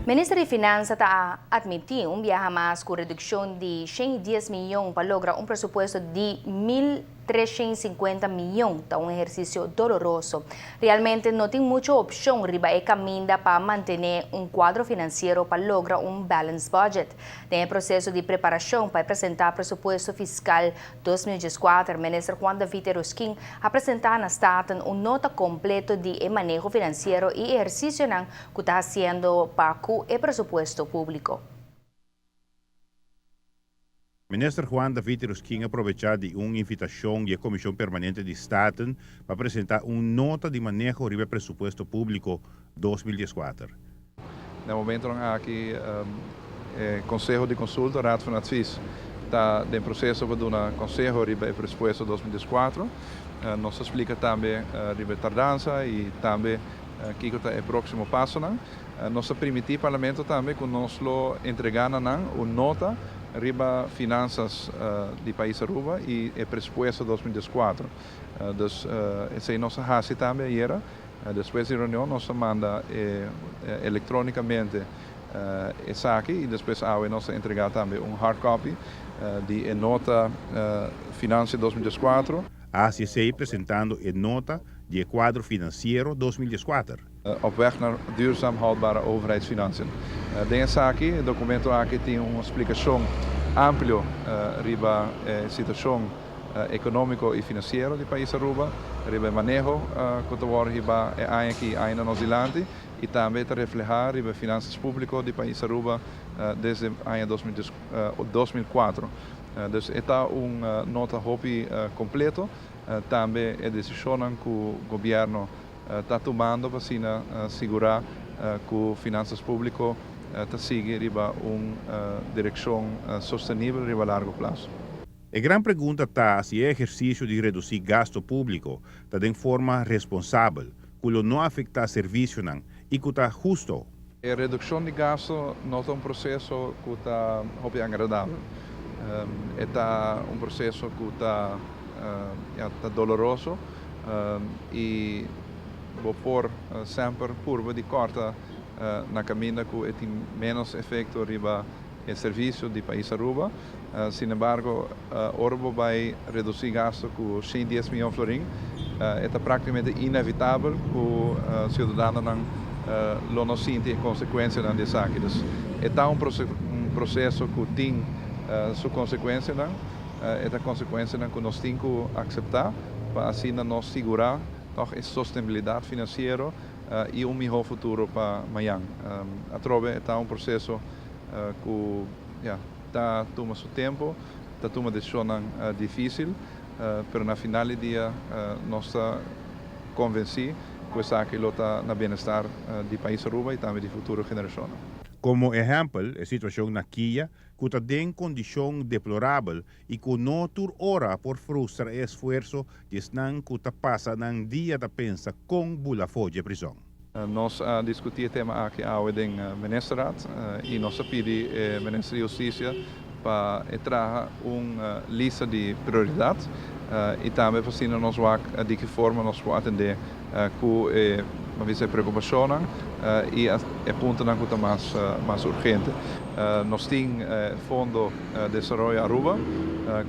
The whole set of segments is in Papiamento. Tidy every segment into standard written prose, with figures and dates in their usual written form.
Minister di Finansa ta admiti un biaha mas cu reduccion di 110 miyon pa logra un presupuesto di 1350 miyon ta un ehercicio doloroso. Realmente no tin mucho opcion riba e caminda pa mantene un cuadro financiero pa logra un balanced budget. Den e proceso di preparacion pa presenta presupuesto fiscal 2014, Minister Juan David Yrausquin a presenta na Staten un nota completo di e maneho financiero y ehercicio cu ta haciendo pa cu e presupuesto publico. Minister Juan David Yrausquin a aprovecha di un invitacion di Comision Permanente di Staten pa presenta un nota di maneho riba presupuesto publico 2014. Na e momento aki Conseho di Consulta, Raad van Advies, ta den proceso pa duna conseho riba e presupuesto 2014. Nos a splica tambe riba tardansa y tambe kico ta e proximo paso. Nos a permiti Parlamento tambe cu nos lo entrega na nan un nota riba finanzas di pais Aruba y e presupuesto 2014. Dus esey nos a haci tambe ayera. Despues di reunion nos a manda electronicamente esaki y despues awe nos a entrega tambe un hard copy di e nota Financia 2014. ACC presentando e nota di e cuadro financiero 2014. Op weg naar duurzaam houdbare overheidsfinanciën. Den esaki, e documento aki tin un splicacion amplio riba e situacion economico y financiero di pais Aruba, riba e maneho cu ta wordo hiba e aña aki ainda nos dilanti y tambe ta refleha riba finanzas publico di pais Aruba desde aña 2004. Dus e ta un nota hopi completo, tambe e decision cu gobierno ta tumando pa asina sigura cu finanzas publico ta sigui riba un direccion sostenibel riba largo plazo. E gran pregunta ta si e ehercicio di reduci gasto publico ta den forma responsabel, cu lo no afecta servicio y cu ta husto. E reduccion di gasto no ta un proceso cu ta hopi agradabel. Ta un proceso cu ta, ja, ta doloroso y bo por semper purba di corta na caminda cu tin menos efecto riba e servicio di pais Aruba. Sin embargo, ora bo bay reduci gasto cu 110 miyon florin, ta practicamente inevitabel cu ciudadanonan lo no sinti e consecuencia di esaki. Dus, ta un proceso cu tin su consecuencia, e consecuencia cu nos tin cu acepta pa asina nos sigura toch e sostenibilidad financiero y un miho futuro pa mañan. Atrobe ta un proceso cu, ja, ta tuma su tempo, ta tuma decision dificil, pero na final di dia nos ta convenci cu esaki lo ta na bienestar di pais Aruba y tambe di futuro generacion. Como ehempel, e situacion na KIA, cu ta den condicion deplorabel y cu no tur ora por frustra e esfuerso di esnan cu ta pasa nan dia ta pensa con bula for di prison. Nos a discuti e tema aki awe den Ministerraad y nos a pidi Minister di Husticia pa traha un lista di prioridad y tambe pa asina nos wak di ki forma nos por atende cu e preocupacion y e punto cu ta mas urgente. Nos tin Fondo Desaroyo Aruba,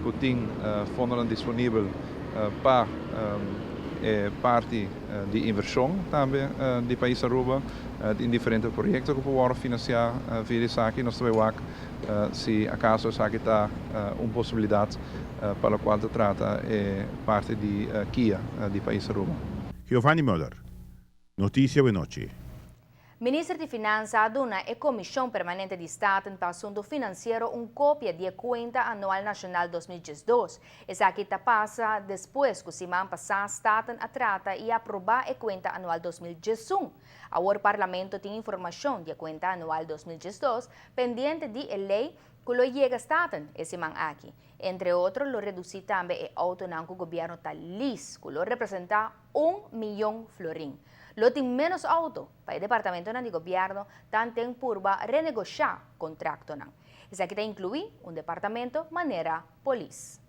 cu tin fondo disponibel pa parti di inversion tambe di pais Aruba, den diferente proyecto cu por financia via esaki. Nos tambe wak si acaso esaki ta un posibilidad pa locual ta trata parti di KIA di pais Aruba. Giovanni Müller, Noticia Nochi. Minister di Finansa a duna e Comision Permanente di Staten pa Asunto Financiero un copia di cuenta anual nacional 2012. Esaki ta pasa despues cu siman pasa Staten a trata y aproba e cuenta anual 2011. Awor Parlamento tin informacion di cuenta anual 2012 pendiente di ley cu lo yega Staten e siman aki. Entre otro, lo reduci tambe e auto cu gobierno ta lease, cu lo representa 1 miyon florin. Lo tin menos auto pa e departamento di gobierno tanto purba renegocia contrato. Esaki ta inclui un departamento manera polis.